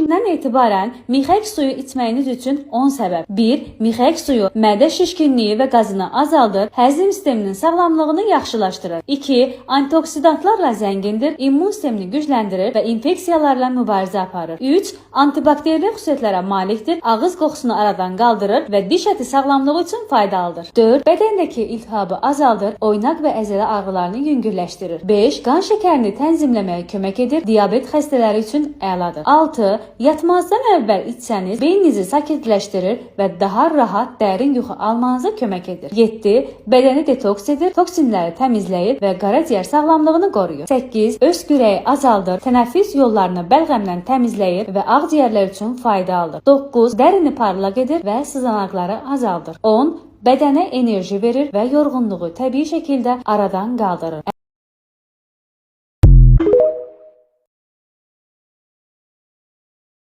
Bugündən etibarən mixək suyu içməyiniz üçün 10 səbəb. 1. Mixək suyu mədə şişkinliyi və qazını azaldır, həzm sisteminin sağlamlığını yaxşılaşdırır. 2. Antioksidantlarla zəngindir, immun sistemini gücləndirir və infeksiyalarla mübarizə aparır. 3. Antibakterial xüsusiyyətlərə malikdir, ağız qoxusunu aradan qaldırır və diş əti sağlamlığı üçün faydalıdır. 4. Bədəndəki iltihabı azaldır, oynaq və əzələ ağrılarını yüngülləşdirir. 5. Qan şəkərini tənzimləməyə kömək edir, diabet xəstələri üçün əladır. 6. Yatmazdan əvvəl içsəniz beyninizi sakitləşdirir və daha rahat dərin yuxu almanıza kömək edir. 7. Bədəni detoks edir, toksinləri təmizləyir və qaraciyər sağlamlığını qoruyur. 8. Öskürəyi azaldır, tənəffüs yollarını bəlğəmdən təmizləyir və ağciyərlər üçün faydalıdır. 9. Dərini parlaq edir və sızanaqları azaldır. 10. Bədənə enerji verir və yorğunluğu təbii şəkildə aradan qaldırır.